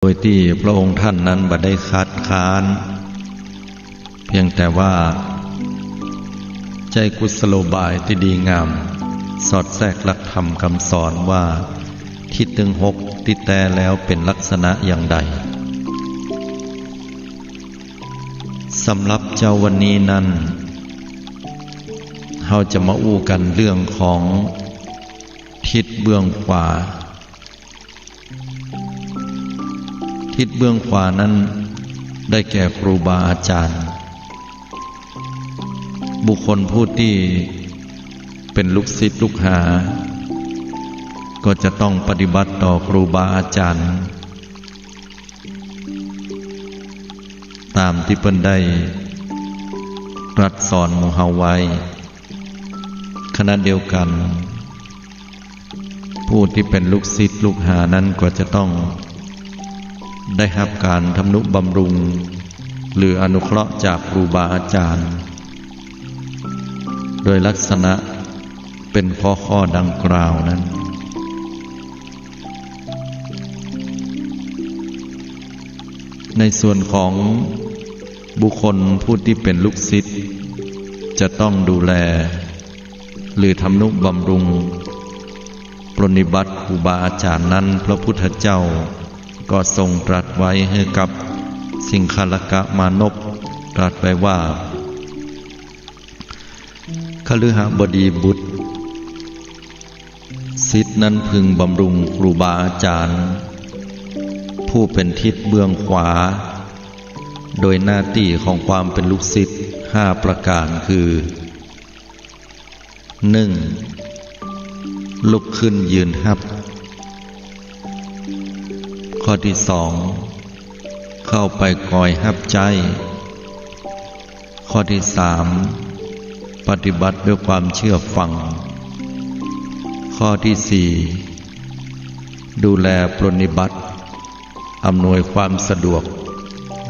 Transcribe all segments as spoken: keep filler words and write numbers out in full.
โดยตี้พระองค์ท่านนั้นบ่ได้คัดค้าน เพียงแต่ว่าใจ๊กุศโลบายตี้ดีงาม สอดแทรกหลักธรรมกำสอนว่า ทิศตึงหกตี้แต๊แล้วเป๋นลักษณะอย่างใด สำหรับเจ๊าวันนี้นั้น เฮาจะมาอู้กั๋นเรื่องของทิศเบื้องขวา ทิศเบื้องขวานั้นได้แก่ครูบาอาจ๋ารย์ บุคคลผู้ตี้เป๋นลูกศิษย์ลูกหา ก็จะต้องปฏิบัติต่อครูบาอาจ๋ารย์ ต๋ามตี้เปิ้นได้ตรัสสอนหมู่เฮาไว้ ขณะเดียวกั๋น ผู้ตี้เป๋นลูกศิษย์ลูกหานั้นก็จะต้องได้ฮับก๋านทำนุบำรุง หรืออนุเคราะห์จากครูบาอาจ๋ารย์ โดยลักษณะเป๋นข้อๆ ดังกล่าวนั้น ในส่วนของบุคคลผู้ตี้เป๋นลูกศิษย์ จะต้องดูแล หรือทำนุบำรุง ปรนนิบัติครูบาอาจ๋ารย์นั้น พระพุทธเจ้าก็ทรงตรัสไว้หื้อกับสิงคาลกะมานพ ตรัสไว้ว่า คฤหบดีบุตร ศิษย์นั้นพึงบำรุงครูบาอาจ๋ารย์ ผู้เป๋นทิศเบื้องขวา โดยหน้าตี้ของความเป๋นลูกศิษย์ห้าประก๋านคือ หนึ่ง ลุกขึ้นยืนฮับ ข้อตี้สอง เข้าไปคอยฮับใจ๊ ข้อตี้สาม ปฏิบัติด้วยความเชื่อฟัง ข้อตี้สี่ ดูแลปรนนิบัติ อำนวยความสะดวก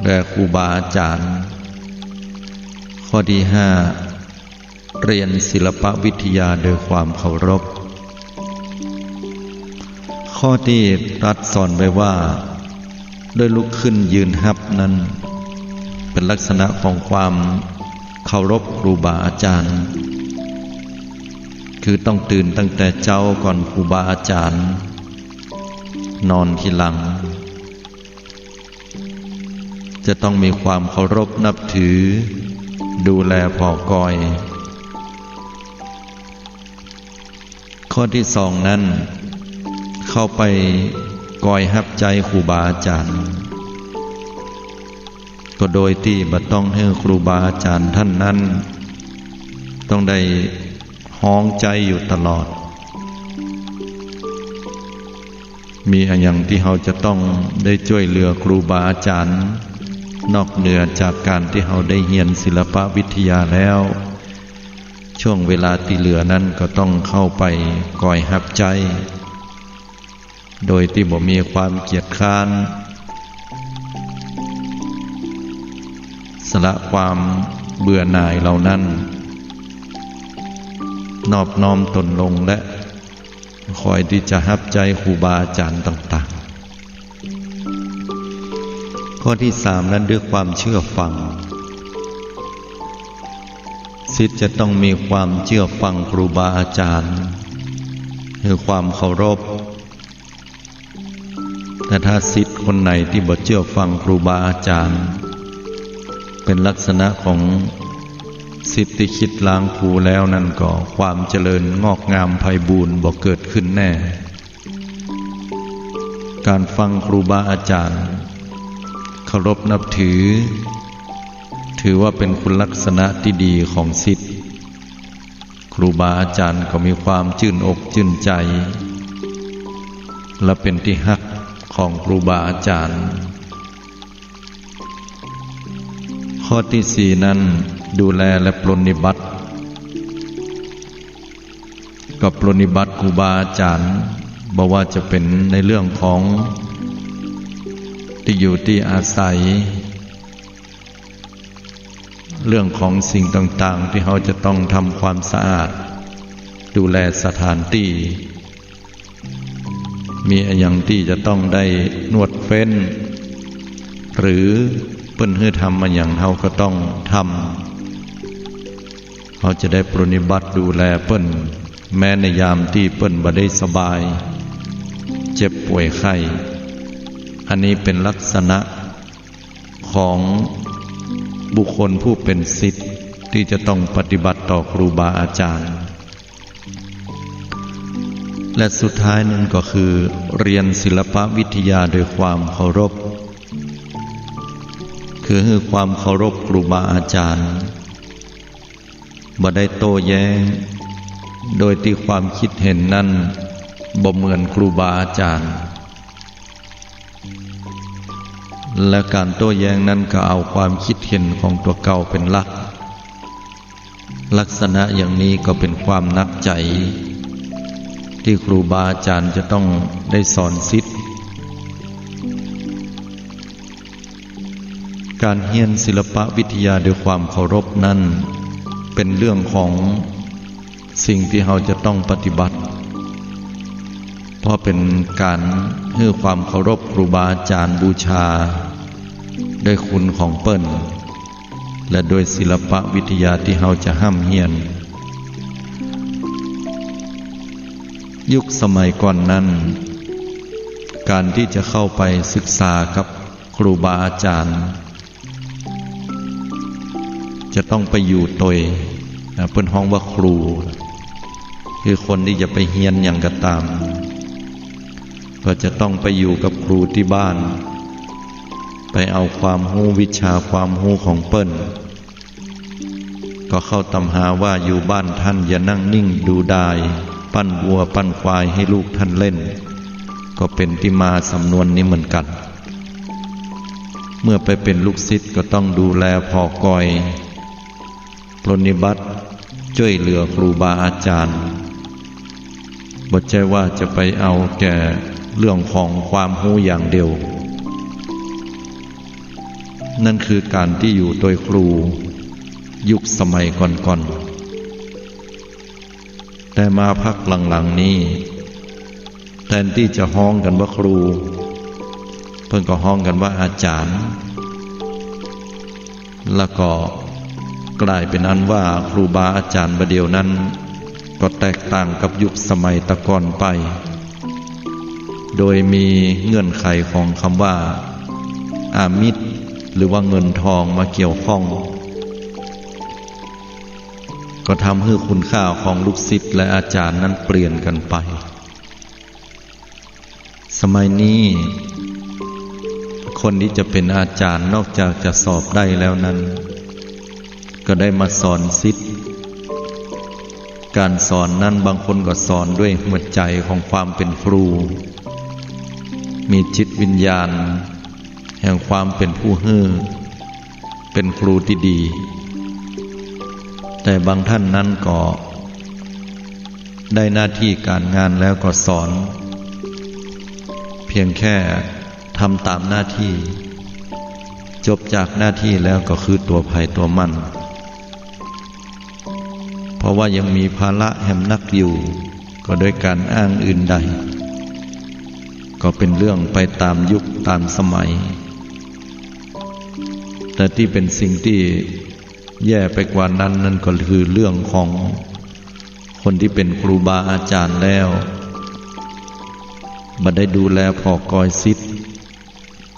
แด่ครูบาอาจ๋ารย์ ข้อตี้ห้า เรียนศิลปวิทยาโดยความเคารพ ข้อตี้ตรัสสอนไว้ว่า ด้วยลุกขึ้นยืนฮับนั้น เป๋นลักษณะของความเคารพครูบาอาจ๋ารย์ คือต้องตื่นตั้งแต่เจ๊าก่อนครูบาอาจ๋ารย์ นอนทีหลัง จะต้องมีความเคารพนับถือ ดูแลผ่อกอย ข้อตี้สองนั้น เข้าไปคอยฮับใจ๊ครูบาอาจ๋ารย์ ก็โดยตี้บ่ต้องหื้อครูบาอาจ๋ารย์ต้านนั้น ต้องได้ฮ้องใจ๊อยู่ตลอด มีอะหยังตี้เฮาจะต้องได้จ้วยเหลือครูบาอาจ๋ารย์ นอกเหนือจากก๋านตี้เฮาได้เฮียนศิลปวิทยาแล้ว ช่วงเวลาตี้เหลือนั้นก็ต้องเข้าไปคอยฮับใจ๊ โดยตี้บ่มีความเกียจคร้าน สละความเบื่อหน่ายเหล่านั้น นอบน้อมตนลงและคอยตี้จะฮับใจ๊ครูบาอาจ๋ารย์ต่างๆ ข้อตี้สามนั้นด้วยความเชื่อฟัง ศิษย์จะต้องมีความเชื่อฟังครูบาอาจ๋ารย์ คือความเคารพ แต่ถ้าศิษย์คนไหนตี้บ่เชื่อฟังครูบาอาจ๋ารย์ เป๋นลักษณะของศิษย์ตี้คิดล้างครูแล้วนั้นก็ ความเจริญงอกงามไพบูลย์บ่เกิดขึ้นแน่ ก๋านฟังครูบาอาจ๋ารย์ เคารพนับถือ ถือว่าเป๋นคุณลักษณะตี้ดีของศิษย์ ครูบาอาจ๋ารย์ก็มีความจื้นอกจื้นใจ๋ และเป๋นตี้ฮักของครูบาอาจ๋ารย์ ข้อตี้สี่นั้น ดูแลและปรนนิบัติ ก็ปรนนิบัติครูบาอาจ๋ารย์ บ่ว่าจะเป๋นในเรื่องของตี้อยู่ตี้อาศัย เรื่องของสิ่งต่างๆ ตี้เฮาจะต้องทำความสะอาด ดูแลสถานตี้ มีอะหยังตี้จะต้องได้นวดเฟ้น หรือเปิ้นหื้อทำอะหยัง เฮาก็ต้องทำ เฮาจะได้ปรนนิบัติดูแลเปิ้น แม้ในยามตี้เปิ้นบ่ได้สบาย เจ็บป่วยไข้ อันนี้เป๋นลักษณะของบุคคลผู้เป๋นศิษย์ตี้จะต้องปฏิบัติต่อครูบาอาจารย์ และสุดท้ายนั้นก็คือเรียนศิลปวิทยาโดยความเคารพ คือหื้อความเคารพครูบาอาจารย์ บ่ได้โต้แย้ง โดยตี้ความคิดเห็นนั้นบ่เหมือนครูบาอาจารย์ และก๋านโต้แย้งนั้นก็เอาความคิดเห็นของตั๋วเก่าเป๋นหลัก ลักษณะอย่างนี้ก็เป๋นความหนักใจ๋ ตี้ครูบาอาจารย์จะต้องได้สอนศิษย์ ก๋านเฮียนศิลปวิทยาโดยความเคารพนั้น เป๋นเรื่องของสิ่งตี้เฮาจะต้องปฏิบัติ เพราะเป๋นก๋านหื้อความเคารพครูบาอาจารย์ บูชาด้วยคุณของเปิ้น และด้วยศิลปวิทยาตี้เฮาจะฮ่ำเฮียน ยุคสมัยก่อนนั้น ก๋านตี้จะเข้าไปศึกษากับครูบาอาจารย์ จะต้องไปอยู่ตวย นะ เปิ้นฮ้องว่าครู คือคนตี้จะไปเฮียนหยังก็ต๋าม ก็จะต้องไปอยู่กับครูตี้บ้าน ไปเอาความฮู้ วิชาความฮู้ของเปิ้น ก็เข้าตำหาว่า อยู่บ้านต้านอย่านั่งนิ่งดูดาย ปั้นวัวปั้นควายหื้อลูกต้านเล่น ก็เป๋นตี้มาสำนวนนี้เหมือนกั๋น เมื่อไปเป๋นลูกศิษย์ก็ต้องดูแลผ่อก่อย ปรนนิบัติจ้วยเหลือครูบาอาจารย์ บ่ใจ้ว่าจะไปเอาแก่เรื่องของความฮู้อย่างเดียว นั่นคือก๋านตี้อยู่ตวยครู ยุคสมัยก่อนๆ แต่มาพักหลังๆ นี้ แตนตี้จะฮ้องกั๋นว่าครู เปิ้นก็ฮ้องกั๋นว่าอาจ๋ารย์ แล้วก็ก๋ายเป๋นอันว่าครูบาอาจ๋ารย์บ่าเดี่ยวนั้น ก็แตกต่างกับยุคสมัยตะก่อนไป โดยมีเงื่อนไขของกำว่าอามิส หรือว่าเงินทองมาเกี่ยวข้อง ก็ทำหื้อคุณค่าของลูกศิษย์และอาจ๋ารย์นั้นเปลี่ยนกั๋นไป สมัยนี้ คนตี้จะเป๋นอาจ๋ารย์นอกจากจะสอบได้แล้วนั้น ก็ได้มาสอนศิษย์ ก๋านสอนนั้นบางคนก็สอนด้วยหัวใจ๋ของความเป๋นครู มีจิตวิญญาณแห่งความเป๋นผู้หื้อ เป๋นครูตี้ดี แต่บางต้านนั้นก็ได้หน้าตี้ก๋านงานแล้วก็สอน เพียงแค่ทำต๋ามหน้าตี้ จบจากหน้าตี้แล้วก็คือตั๋วใผตั๋วมัน เพราะว่ายังมีภาระแหมนักอยู่ ก็ด้วยก๋านอ้างอื่นใด ก็เป๋นเรื่องไปต๋ามยุคต๋ามสมัย แต่ตี้เป๋นสิ่งตี้แย่ไปกว่านั้น นั่นก็คือเรื่องของคนตี้เป๋นครูบาอาจ๋ารย์แล้ว บ่ได้ดูแลผ่อก่อยศิษย์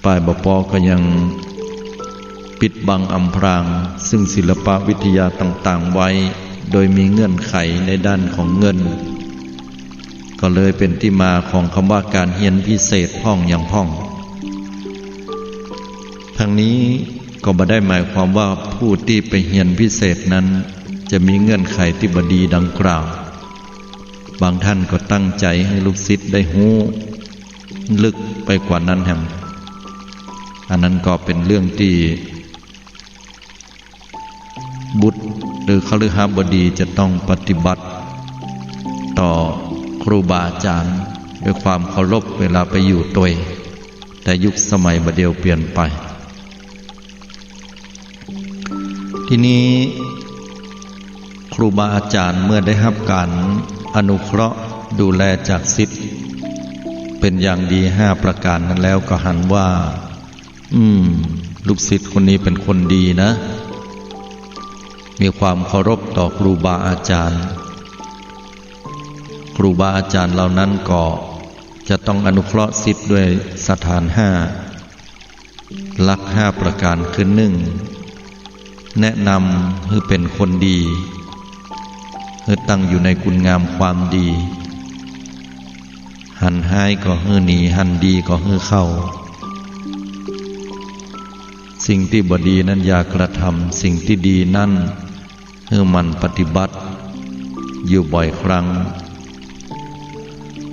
ป้ายบ่ปอก็ยังปิดบังอำพรางซึ่งศิลปวิทยาต่างๆ ไว้ โดยมีเงื่อนไขในด้านของเงิน ก็เลยเป๋นตี้มาของกำว่าก๋านเฮียนพิเศษพ่องหยังพ่อง ทั้งนี้ก็บ่ได้หมายความว่าผู้ตี้ไปเฮียนพิเศษนั้นจะมีเงื่อนไขตี้บ่ดีดังกล่าว บางต้านก็ตั้งใจ๋หื้อลูกศิษย์ได้ฮู้ ลึกไปกว่านั้นแหม อันนั้นก็เป๋นเรื่องตี้บุตรหรือคฤหบดีจะต้องปฏิบัติต่อครูบาอาจ๋ารย์ด้วยความเคารพเวลาไปอยู่ตวย แต่ยุคสมัยบ่าเดี่ยวเปลี่ยนไป ทีนี้ครูบาอาจ๋ารย์เมื่อได้ฮับก๋านอนุเคราะห์ดูแลจากศิษย์ เป็นอย่างดีห้าประการนั้นแล้วก็หันว่า อืม ลูกศิษย์คนนี้เป็นคนดีนะ มีความเคารพต่อครูบาอาจารย์ ครูบาอาจารย์เหล่านั้นก็จะต้องอนุเคราะห์ศิษย์ด้วยสถานห้า หลักห้าประการคือ นึ่ง แนะนำหื้อเป็นคนดี หื้อตั้งอยู่ในคุณงามความดี หันฮ้ายก็หื้อหนี หันดีก็หื้อเข้า สิ่งตี้บ่ดีนั้นอย่ากระทำ สิ่งตี้ดีนั้นหื้อหมั่นปฏิบัติอยู่บ่อยครั้ง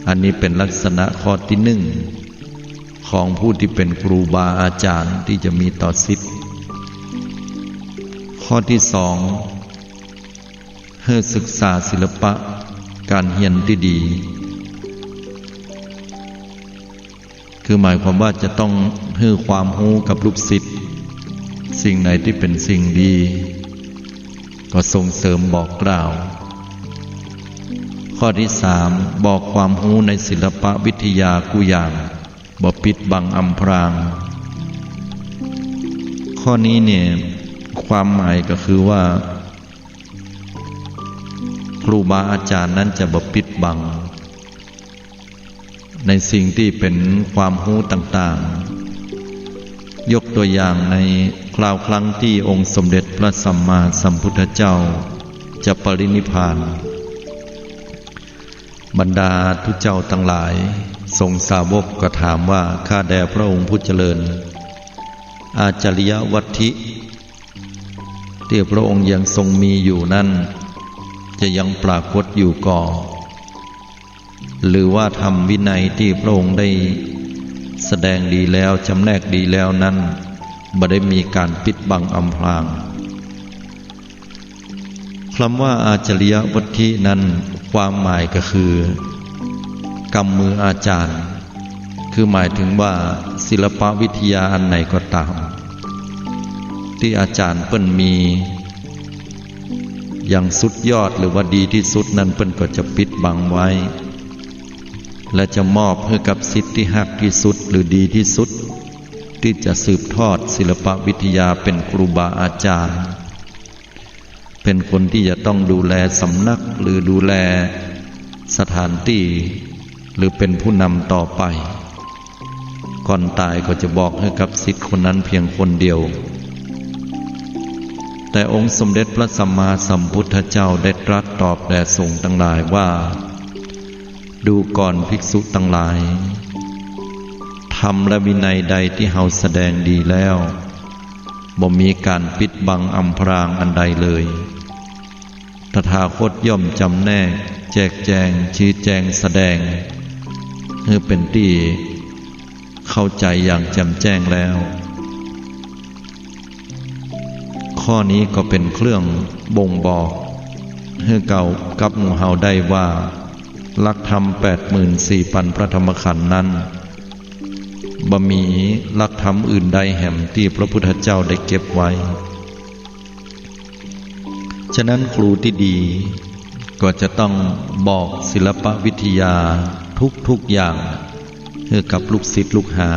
อันนี้เป็นลักษณะข้อตี้นึ่ง ของผู้ตี้เป็นครูบาอาจารย์ตี้จะมีต่อศิษย์ ข้อตี้สอง หื้อศึกษาศิลปะก๋านเฮียนตี้ดี คือหมายความว่าจะต้องหื้อความฮู้กับลูกศิษย์ สิ่งไหนตี้เป็นสิ่งดี ก็ส่งเสริมบอกกล่าว ข้อตี้สาม บอกความฮู้ในศิลปวิทยากู้อย่าง บ่ปิดบังอำพราง ข้อนี้เนี่ย ความหมายก็คือว่า ครูบาอาจารย์นั้นจะบ่ปิดบัง ในสิ่งตี้เป็นความฮู้ต่างๆ ยกตัวอย่างในคราวครั้งตี้องค์สมเด็จพระสัมมาสัมพุทธเจ้าจะปรินิพพาน บรรดาตุ๊เจ้าตังหลาย สงฆ์สาวกก็ถามว่า ข้าแด่พระองค์ผู้เจริญ อาจริยวัตถิตี้พระองค์ยังทรงมีอยู่นั้น จะยังปรากฏอยู่ก่อ หรือว่าธรรมวินัยตี้พระองค์ได้แสดงดีแล้ว จำแนกดีแล้วนั้น บ่ได้มีก๋านปิดบังอำพราง คำว่าอาจริยวัตถินั้น ความหมายก็คือ กำมืออาจารย์ คือหมายถึงว่าศิลปวิทยาอันไหนก็ต๋าม ตี้อาจารย์เปิ้นมีอย่างสุดยอดหรือว่าดีตี้สุดนั้น เปิ้นก็จะปิดบังไว้ และจะมอบหื้อกับศิษย์ตี้ฮักตี้สุดหรือดีตี้สุด ตี้จะสืบทอดศิลปวิทยา เป๋นครูบาอาจารย์ เป๋นคนตี้จะต้องดูแลสำนักหรือดูแลสถานตี้ หรือเป๋นผู้นำต่อไป ก่อนต๋ายก็จะบอกหื้อกับศิษย์คนนั้นเพียงคนเดียว แต่องค์สมเด็จพระสัมมาสัมพุทธเจ้าได้ตรัสตอบแด่สงฆ์ตังหลายว่า ดูก่อนภิกษุตังหลาย ธรรมและวินัยใดตี้เฮาแสดงดีแล้ว บ่มีก๋านปิดบังอำพรางอันใดเลย ตถาคตย่อมจำแนก แจกแจง ชี้แจง แสดง หื้อเป๋นตี้เข้าใจ๋อย่างแจ่มแจ้งแล้ว ข้อนี้ก็เป๋นเครื่องบ่งบอกหื้อเก่ากับหมู่เฮาได้ว่า หลักธรรมแปดหมื่นสี่ปันพระธรรมขันธ์นั้น บ่มีหลักธรรมอื่นใดแหมตี้พระพุทธเจ้าได้เก็บไว้ ฉะนั้นครูตี้ดีก็จะต้องบอกศิลปวิทยาทุกๆ อย่างหื้อกับลูกศิษย์ลูกหา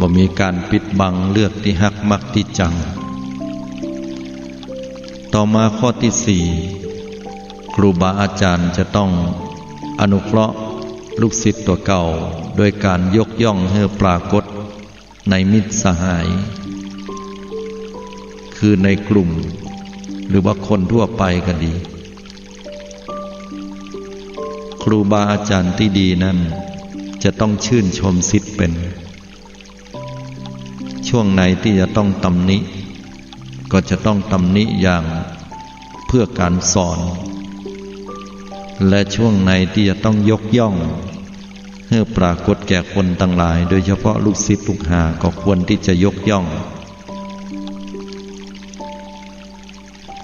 บ่มีก๋านปิดบังเลือกตี้ฮักมักตี้จัง ต่อมาข้อตี้สี่ ครูบาอาจารย์จะต้องอนุเคราะห์ลูกศิษย์ตั๋วเก่า โดยก๋านยกย่องหื้อปรากฏในมิตรสหาย คือในกลุ่ม หรือว่าคนทั่วไปก็ดี ครูบาอาจารย์ตี้ดีนั้นจะต้องชื่นชมศิษย์เป๋น ช่วงไหนตี้จะต้องตำหนิ ก็จะต้องตำหนิอย่างเพื่อก๋านสอน และช่วงไหนตี้จะต้องยกย่องหื้อปรากฏแก่คนตังหลาย โดยเฉพาะลูกศิษย์ลูกหาก็ควรตี้จะยกย่อง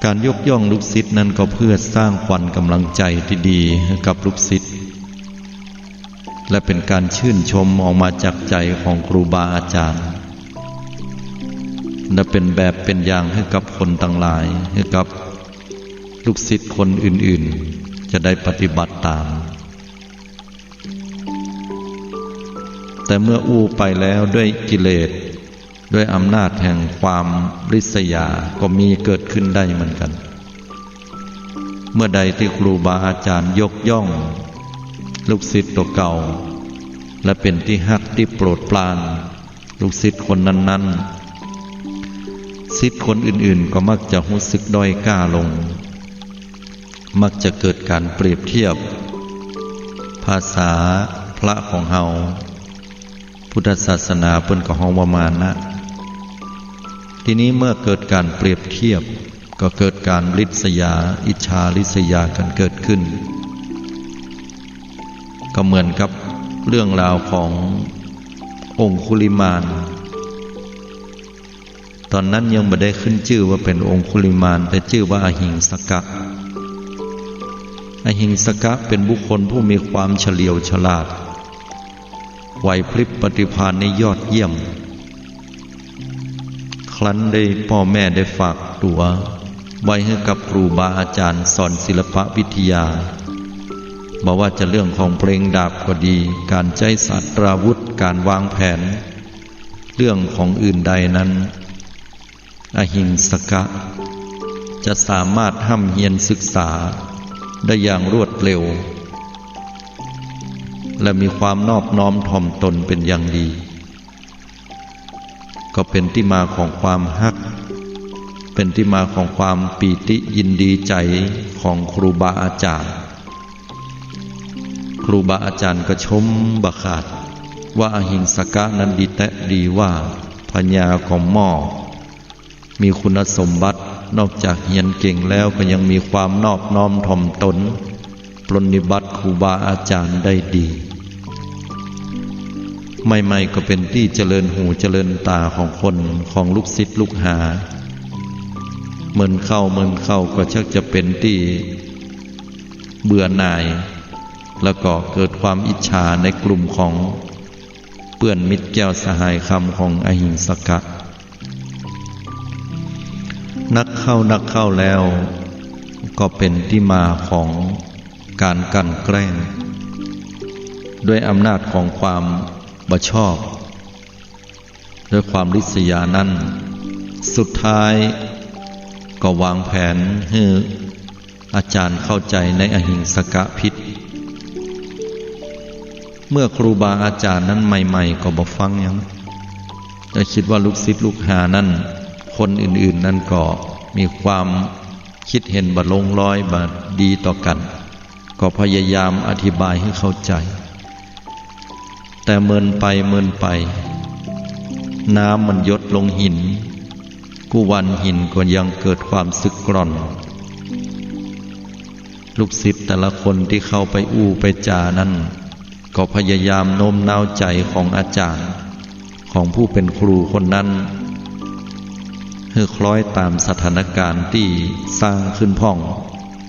ก๋านยกย่องลูกศิษย์นั้นก็เพื่อสร้างขวัญก๋ำลังใจ๋ตี้ดีหื้อกับลูกศิษย์ และเป๋นก๋านชื่นชมออกมาจากใจ๋ของครูบาอาจารย์ และเป๋นแบบเป๋นอย่างหื้อกับคนตังหลาย หื้อกับลูกศิษย์คนอื่นๆ จะได้ปฏิบัติต๋าม แต่เมื่ออู้ไปแล้วด้วยกิเลส ด้วยอำนาจแห่งความริษยาก็มีเกิดขึ้นได้เหมือนกัน เมื่อใดที่ครูบาอาจารย์ยกย่องลูกศิษย์ตั๋วเก่า และเป๋นตี้ฮักตี้โปรดปรานลูกศิษย์คนนั้นๆ ศิษย์คนอื่นๆ ก็มักจะฮู้สึกด้อยก้าลง มักจะเกิดก๋านเปรียบเทียบ ภาษาพระของเฮา พุทธศาสนาเปิ้นก็ฮ้องว่ามานะ ทีนี้เมื่อเกิดก๋านเปรียบเทียบ ก็เกิดก๋านริษยา อิจฉาริษยากั๋นเกิดขึ้น ก็เหมือนกับเรื่องราวขององคุลิมาน ต๋อนนั้นยังบ่ได้ขึ้นจื้อว่าเป๋นองคุลิมาน แต่จื้อว่าอหิงสกะ อหิงสกะเป๋นบุคคลผู้มีความเฉลียวฉลาด ไหวพริบปฏิภาณนี่ยอดเยี่ยม ครั้นได้ป้อแม่ได้ฝากตั๋วไว้หื้อกับครูบาอาจารย์สอนศิลปวิทยา บ่ว่าจะเรื่องของเพลงดาบก็ดี ก๋านใจ๊ศาสตราวุธ ก๋านวางแผน เรื่องของอื่นใดนั้น อหิงสกะ จะสามารถฮ่ำเฮียนศึกษาได้อย่างรวดเร็ว และมีความนอบน้อมถ่อมตนเป๋นอย่างดี ก็เป๋นตี้มาของความฮัก เป๋นตี้มาของความปีติยินดีใจ๋ของครูบาอาจารย์ ครูบาอาจารย์ก็ชมบ่ขาดว่าอหิงสกะนั้นดีแต๊ดีว่า ปัญญาก็ม่อ มีคุณสมบัติ นอกจากเฮียนเก่งแล้วก็ยังมีความนอบน้อมถ่อมตน ปรนนิบัติครูบาอาจารย์ได้ดี ใหม่ๆ ก็เป๋นตี้เจริญหูเจริญต๋าของคน ของลูกศิษย์ลูกหา เมินเข้าเมินเข้าก็ชักจะเป๋นตี้เบื่อหน่าย แล้วก็เกิดความอิจฉาในกลุ่มของเปื้อนมิตรแก้วสหายคำของอหิงสกะ นักเข้านักเข้าแล้วก็เป๋นตี้มาของก๋านกลั่นแกล้ง ด้วยอำนาจของความบ่ชอบ ด้วยความริษยานั้น สุดท้ายก็วางแผนหื้ออาจารย์เข้าใจ๋ในอหิงสกะผิด เมื่อครูบาอาจารย์นั้นใหม่ๆ ก็บ่ฟังหยัง แต่กึ๊ดว่าลูกศิษย์ลูกหานั้น คนอื่นๆ นั้นก็มีความกึ๊ดหันบ่ลงรอย บ่ดีต่อกั๋น ก็พยายามอธิบายหื้อเข้าใจ๋ แต่เมินไปเมินไป น้ำมันหยดลงหิน กู้วันหินก็ยังเกิดความสึกกร่อน ลูกศิษย์แต่ละคนตี้เข้าไปอู้ไปจ๋านั้น ก็พยายามโน้มน้าวใจ๋ของอาจ๋ารย์ ของผู้เป๋นครูคนนั้น หื้อคล้อยต๋ามสถานก๋ารณ์ตี้สร้างขึ้นพ่อง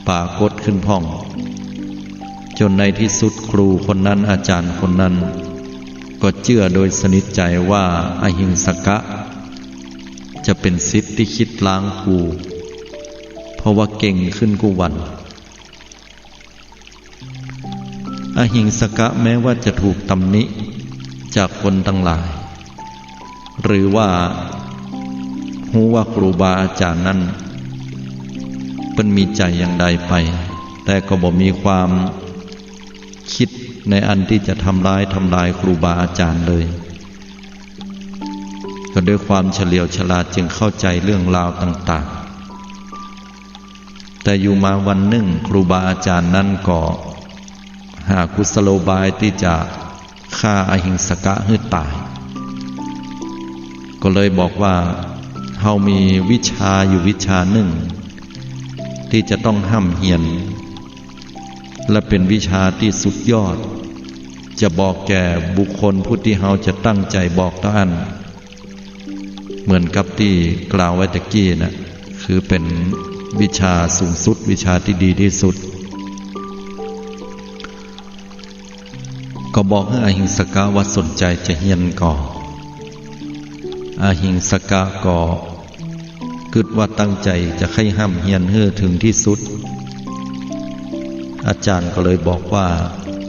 ปรากฏขึ้นพ่อง จ๋นในตี้สุดครูคนนั้น อาจ๋ารย์คนนั้น ก็เจื้อโดยสนิทใจ๋ว่าอหิงสกะ จะเป๋นศิษย์ตี้กึ๊ดล้างครู เพราะว่าเก่งขึ้นกู้วัน อหิงสกะแม้ว่าจะถูกตำหนิจากคนตังหลาย หรือว่าฮู้ว่าครูบาอาจ๋ารย์นั้น เปิ้นมีใจ๋อย่างใดไป แต่ก็บ่มีความกึ๊ดในอันตี้จะทำร้ายทำลายครูบาอาจ๋ารย์เลย ก็ด้วยความเฉลียวฉลาดจึงเข้าใจ๋เรื่องราวต่างๆ แต่อยู่มาวันนึ่งครูบาอาจ๋ารย์นั้นก็หากุศโลบายตี้จะฆ่าอหิงสกะหื้อต๋าย ก็เลยบอกว่า เฮามีวิชาอยู่วิชานึ่ง ตี้จะต้องฮ่ำเฮียน และเป๋นวิชาตี้สุดยอด จะบอกแก่บุคคลผู้ตี้เฮาจะตั้งใจ๋บอกเต้าอั้น เหมือนกับตี้กล่าวไว้ตะกี้นะ คือเป๋นวิชาสูงสุด วิชาตี้ดีตี้สุด ก็บอกหื้ออหิงสกะว่าสนใจ๋จะเฮียนก่อ อหิงสกะก็กึ๊ดว่าตั้งใจ๋จะใค่ฮ่ำเฮียนหื้อเถิงตี้สุด อาจ๋ารย์ก็เลยบอกว่า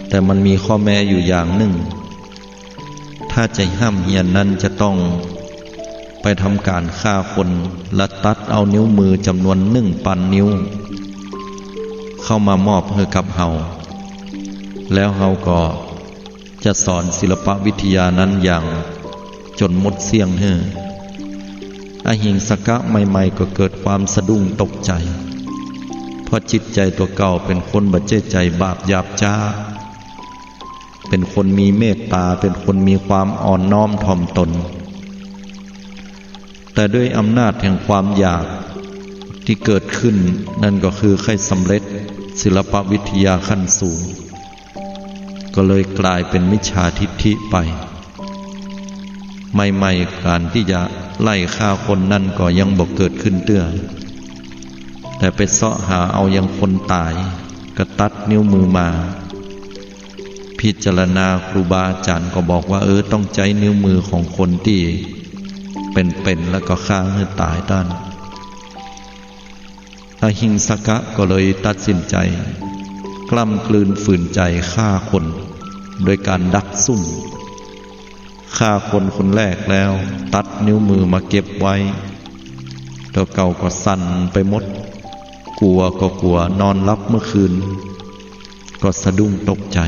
แต่มันมีข้อแม้อยู่อย่างนึ่ง ถ้าจะฮ่ำเฮียนนั้นจะต้องไปทำก๋านฆ่าคน และตัดเอานิ้วมือจ๋ำนวนหนึ่งปันนิ้ว เข้ามามอบหื้อกับเฮา แล้วเฮาก็จะสอนศิลปวิทยานั้นอย่างจ๋นหมดเสี้ยงหื้อ อหิงสกะใหม่ๆ ก็เกิดความสะดุ้งตกใจ๋ เพราะจิตใจ๋ตั๋วเก่าเป๋นคนบ่ใจ้ใจ๋บาปหยาบจ๊า เป๋นคนมีเมตต๋า เป๋นคนมีความอ่อนน้อมถ่อมตน แต่ด้วยอำนาจแห่งความอยากตี้เกิดขึ้น นั่นก็คือใค่สำเร็จศิลปวิทยาขั้นสูง ก็เลยก๋ายเป๋นมิจฉาทิฏฐิไป ใหม่ๆ ก๋านตี้จะไล่ฆ่าคนนั้นก็ยังบ่เกิดขึ้นเตื้อ แต่ไปเซาะหาเอายังคนต๋าย ก็ตัดนิ้วมือมา พิจารณาครูบาอาจ๋ารย์ก็บอกว่า เออ ต้องใจ๊นิ้วมือของคนตี้เป๋นๆ แล้วก็ฆ่าหื้อต๋ายต้าน อหิงสกะก็เลยตัดสินใจ๋ กล้ำกลืนฝืนใจ๋ฆ่าคน โดยก๋านดักซุ่ม ฆ่าคนคนแรกแล้วตัดนิ้วมือมาเก็บไว้ ตั๋วเก่าก็สั่นไปหมด กั๋วก็กั๋ว นอนหลับเมื่อคืนก็สะดุ้งตกใจ๋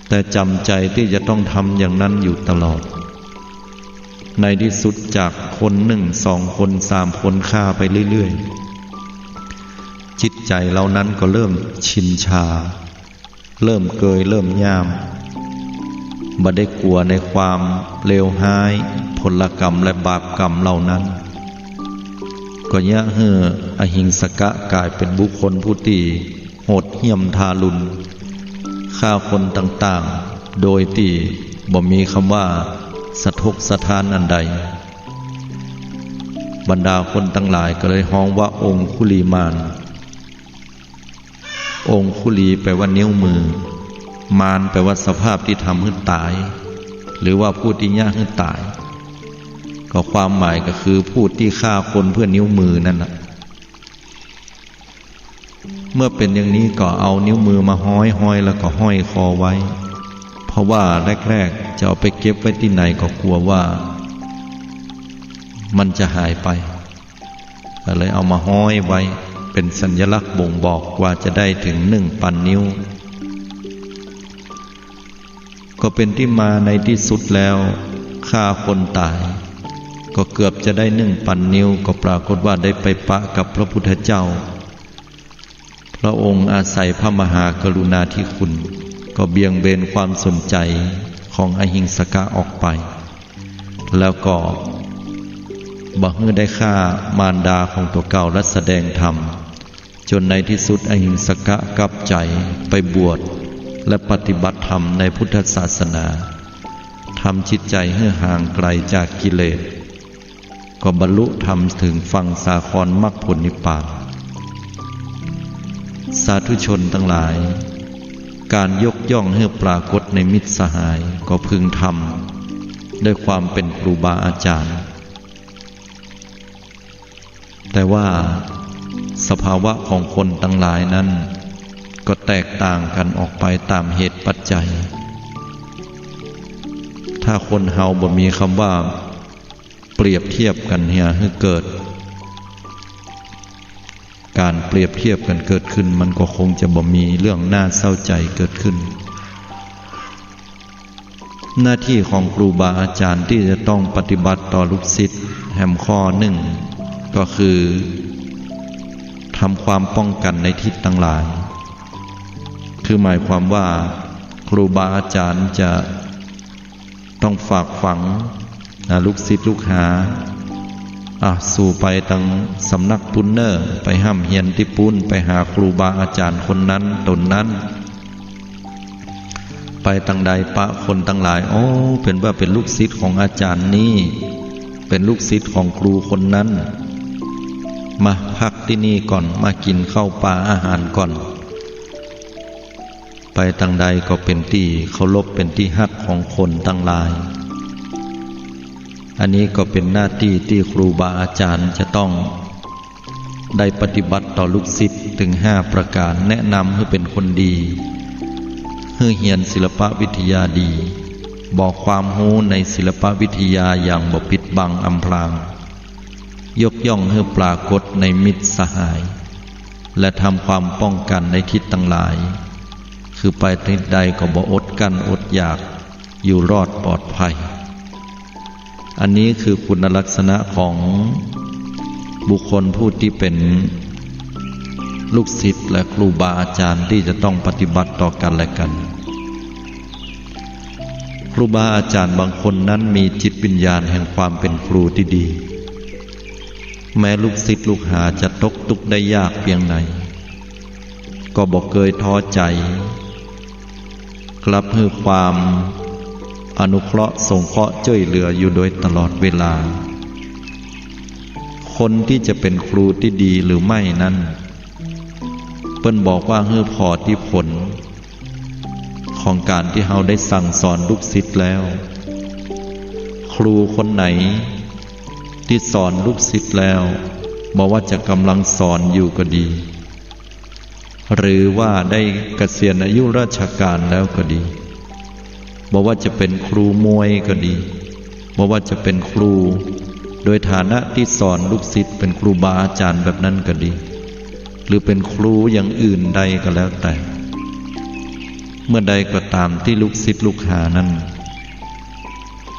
แต่จ๋ำใจ๋ตี้จะต้องทำอย่างนั้นอยู่ตลอด ในตี้สุดจากคนนึ่ง สองคน สามคน ฆ่าไปเรื่อยๆ จิตใจ๋เหล่านั้นก็เริ่มชินชา เริ่มเกย เริ่มย่าม บ่ได้กั๋วในความเลวฮ้าย ผลกรรมและบาปกรรมเหล่านั้น ก็เยียะหื้ออหิงสกะก๋ายเป๋นบุคคลผู้ตี้โหดเหี้ยมทารุณ ฆ่าคนต่างๆ โดยตี้บ่มีกำว่าสะทกสะท้านอันใด บรรดาคนตังหลายก็เลยฮ้องว่าองคุลีมาน องคุลีแปลว่านิ้วมือ มานแปลว่าสภาพตี้ทำหื้อต๋าย หรือว่าผู้ตี้เยียะหื้อต๋าย ก็ความหมายก็คือผู้ตี้ฆ่าคนเพื่อนิ้วมือนั่นแหละ เมื่อเป๋นอย่างนี้ก็เอานิ้วมือมาฮ้อยๆ แล้วก็ห้อยคอไว้ เพราะว่าแรกๆ จะเอาไปเก็บไว้ตี้ไหนก็กั๋วว่ามันจะหายไป ก็เลยเอามาฮ้อยไว้เป๋นสัญลักษณ์บ่งบอกว่าจะได้เถิงหนึ่งปันนิ้ว ก็เป๋นตี้มาในตี้สุดแล้ว ฆ่าคนต๋าย ก็เกือบจะได้หนึ่งปันนิ้ว ก็ปรากฏว่าได้ไปปะกับพระพุทธเจ้า พระองค์อาศัยพระมหากรุณาธิคุณ ก็เบี่ยงเบนความสนใจ๋ของอหิงสกะออกไป แล้วก็บ่หื้อได้ฆ่ามารดาของตั๋วเก่าและแสดงธรรม จ๋นในตี้สุดอหิงสกะกลับใจ๋ไปบวชและปฏิบัติธรรมในพุทธศาสนา ทำจิตใจ๋หื้อห่างไก๋จากกิเลส ก็บรรลุธรรมเถิงฝั่งสาครมรรคผลนิพพาน สาธุชนตังหลาย ก๋านยกย่องหื้อปรากฏในมิตรสหายก็พึงทำด้วยความเป๋นครูบาอาจ๋ารย์ แต่ว่าสภาวะของคนตังหลายนั้นก็แตกต่างกั๋นออกไปต๋ามเหตุปัจจัย ถ้าคนเฮาบ่มีกำว่าเปรียบเทียบกั๋นเหียหื้อเกิด ก๋านเปรียบเทียบกั๋นเกิดขึ้น มันก็คงจะบ่มีเรื่องน่าเศร้าใจ๋เกิดขึ้น หน้าตี้ของครูบาอาจ๋ารย์ตี้จะต้องปฏิบัติต่อลูกศิษย์แหมข้อนึ่ง ก็คือทำความป้องกั๋นในทิศตังหลาย คือหมายความว่าครูบาอาจ๋ารย์จะต้องฝากฝัง อ่า ลูกศิษย์ลูกหา อ่ะ สูไปตังสำนักปู๊นเน่อ ไปฮ่ำเฮียนตี้ปู๊น ไปหาครูบาอาจ๋ารย์คนนั้นต๋นนั้น ไปตังใดปะคนตังหลาย โอ้ เป๋นว่าเป๋นลูกศิษย์ของอาจ๋ารย์นี้ เป๋นลูกศิษย์ของครูคนนั้น มาพักตี้นี่ก่อน มากิ๋นข้าวปลาอาหารก่อน ไปตังใดก็เป๋นตี้เคารพ เป๋นตี้ฮักของคนตังหลาย อันนี้ก็เป๋นหน้าตี้ตี้ครูบาอาจ๋ารย์จะต้องได้ปฏิบัติต่อลูกศิษย์เถิงห้าประก๋าน แนะนำหื้อเป๋นคนดี หื้อเฮียนศิลปวิทยาดี บอกความฮู้ในศิลปวิทยาอย่างบ่ปิดบังอำพราง ยกย่องหื้อปรากฏในมิตรสหาย และทำความป้องกันในทิศตังหลาย คือไปทิศใดก็บ่อดกั้นอดอยาก อยู่รอดปลอดภัย อันนี้คือคุณลักษณะของบุคคลผู้ที่เป็นลูกศิษย์และครูบาอาจารย์ที่จะต้องปฏิบัติต่อกันและกัน ครูบาอาจารย์บางคนนั้นมีจิตวิญญาณแห่งความเป็นครูที่ดี แม้ลูกศิษย์ลูกหาจะตกทุกข์ได้ยากเพียงไหน ก็บ่เกยท้อใจ๋ กลับหื้อความอนุเคราะห์สงเคราะห์จ้วยเหลืออยู่โดยตลอดเวลา คนที่จะเป็นครูที่ดีหรือไม่นั้น เปิ้นบอกว่าหื้อผ่อตี้ผลของการที่เฮาได้สั่งสอนลูกศิษย์แล้ว ครูคนไหนที่สอนลูกศิษย์แล้ว บ่ว่าจะกำลังสอนอยู่ก็ดี หรือว่าได้เกษียณอายุราชการแล้วก็ดี บ่ว่าจะเป็นครูมวยก็ดี บ่ว่าจะเป็นครูโดยฐานะที่สอนลูกศิษย์เป็นครูบาอาจารย์แบบนั้นก็ดี หรือเป็นครูอย่างอื่นใดก็แล้วแต่ เมื่อใดก็ตามที่ลูกศิษย์ลูกหานั้น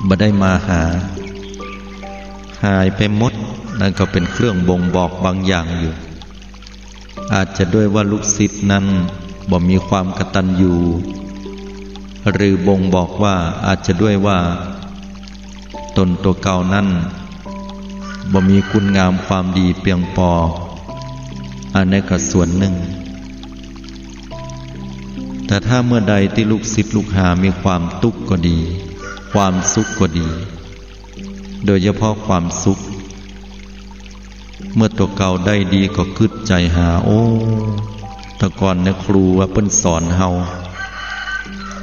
บ่ได้มาหา หายไปหมด นั่นก็เป็นเครื่องบ่งบอกบางอย่างอยู่ อาจจะด้วยว่าลูกศิษย์นั้นบ่มีความกตัญญู หรือบ่งบอกว่าอาจจะด้วยว่าตนตัวเก่านั้นบ่มีคุณงามความดีเพียงปอ อันนี้ก็ส่วนหนึ่ง แต่ถ้าเมื่อใดที่ลูกศิษย์ลูกหามีความทุกข์ก็ดี ความสุขก็ดี โดยเฉพาะความสุข เมื่อตัวเก่าได้ดีก็กึ๊ดใจ๋หา โอ้ แต่ก่อนเนี่ยครูว่าเปิ้นสอนเฮา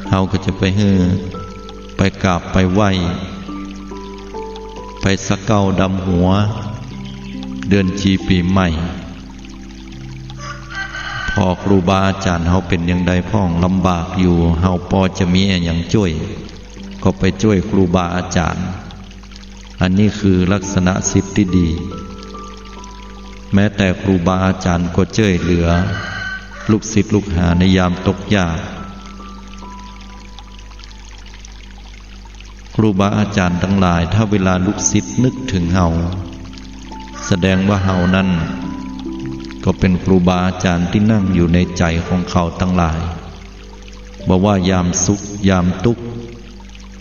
เฮาก็จะไปหื้อ ไปกราบไปไหว้ ไปสะเก้าดำหัว เดือนจีปีใหม่ ผ่อครูบาอาจารย์เฮาเป๋นอย่างใดพ่อง ลำบากอยู่ เฮาปอจะมีอะหยังจ้วย ก็ไปจ้วยครูบาอาจารย์ อันนี้คือลักษณะศิษย์ที่ดี แม้แต่ครูบาอาจารย์ก็จ้วยเหลือลูกศิษย์ลูกหาในยามตกยาก ครูบาอาจารย์ตังหลาย ถ้าเวลาลูกศิษย์นึกถึงเฮา แสดงว่าเฮานั้นก็เป๋นครูบาอาจารย์ตี้นั่งอยู่ในใจ๋ของเขาตังหลาย บ่ว่ายามสุขยามตุ๊กข์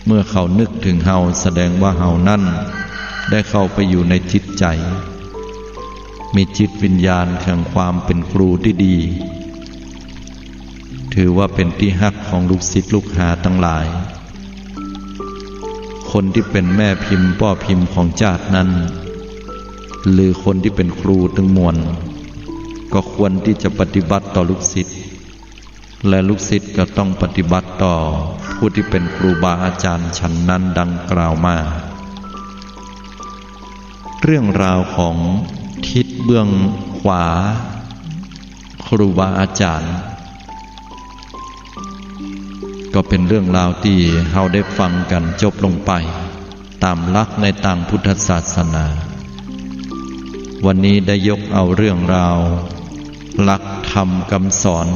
เมื่อเขานึกถึงเฮา แสดงว่าเฮานั้นได้เข้าไปอยู่ในจิตใจ๋ มีจิตวิญญาณแห่งความเป๋นครูตี้ดี ถือว่าเป๋นตี้ฮักของลูกศิษย์ลูกหาตังหลาย คนตี้เป๋นแม่พิมพ์ป้อพิมพ์ของจาตินั้น หรือคนตี้เป๋นครูตึงมวล ก็ควรตี้จะปฏิบัติต่อลูกศิษย์ และลูกศิษย์ก็ต้องปฏิบัติต่อผู้ตี้เป๋นครูบาอาจารย์ฉันนั้นดังกล่าวมา เรื่องราวของทิศเบื้องขวา ครูบาอาจารย์ ก็เป๋นเรื่องราวตี้เฮาได้ฟังกั๋นจบลงไป ต๋ามหลักในตางพุทธศาสนา วันนี้ได้ยกเอาเรื่องราวหลักธรรมกำสอน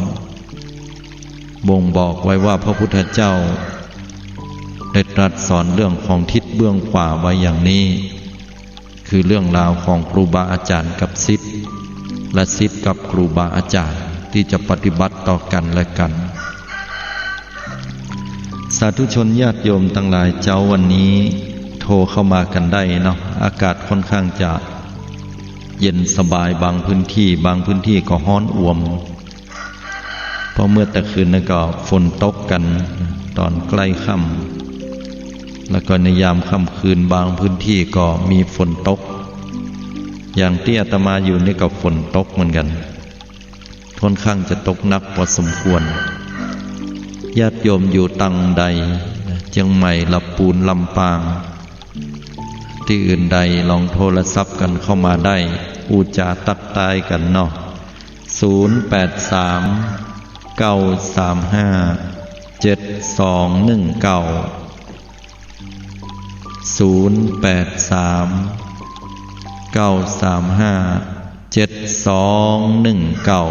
บ่งบอกไว้ว่าพระพุทธเจ้าได้ตรัสสอนเรื่องของทิศเบื้องขวาไว้อย่างนี้ คือเรื่องราวของครูบาอาจารย์กับศิษย์ และศิษย์กับครูบาอาจารย์ตี้จะปฏิบัติต่อกั๋นและกั๋น สาธุชนญาติโยมตังหลายเจ้า วันนี้โทรเข้ามากั๋นได้เนาะ อากาศค่อนข้างจะเย็นสบายบางพื้นตี้ บางพื้นตี้ก็ฮ้อนอ่วม เพราะเมื่อตะคืนนั้นก็ฝนตกกั๋นต๋อนใกล้ค่ำ แล้วก็ในยามค่ำคืนบางพื้นตี้ก็มีฝนตก อย่างตี้อาตมาอยู่นี่ก็ฝนตกเหมือนกั๋น ค่อนข้างจะตกหนักพอสมควร ญาติโยมอยู่ตังใด เจียงใหม่ ละปูน ลำปาง ตี้อื่นใดลองโทรศัพท์กั๋นเข้ามาได้ อู้จ๋าตั๊กตายกั๋นเนาะ ศูนย์แปดสาม เก้าสามห้า เจ็ดสองหนึ่งเก้า ศูนย์แปดสาม เก้าสามห้า เจ็ดสองหนึ่งเก้า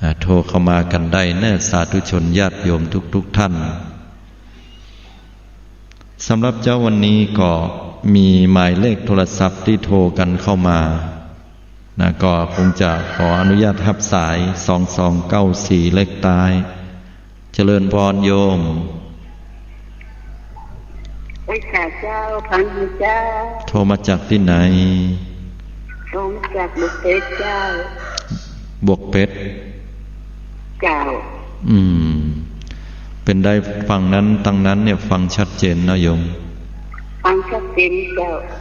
อ่า โทรเข้ามากั๋นได้เน่อ สาธุชนญาติโยมทุกๆ ท่าน สำหรับเจ๊าวันนี้ก็มีหมายเลขโทรศัพท์ตี้โทรกั๋นเข้ามานะ ก็คงจะขออนุญาตฮับสาย สองสองเก้าสี่ เลขต๊าย เจริญพรโยม ไหว้สาเจ้า พรนะเจ้า โทรมาจากตี้ไหน โทรมาจากบวกเป็ดเจ้า บวกเป็ด เจ้า อืม เป๋นใดฝั่งนั้น ตางนั้นเนี่ยฟังชัดเจนเนาะโยม ฟังชัดเจนเจ้า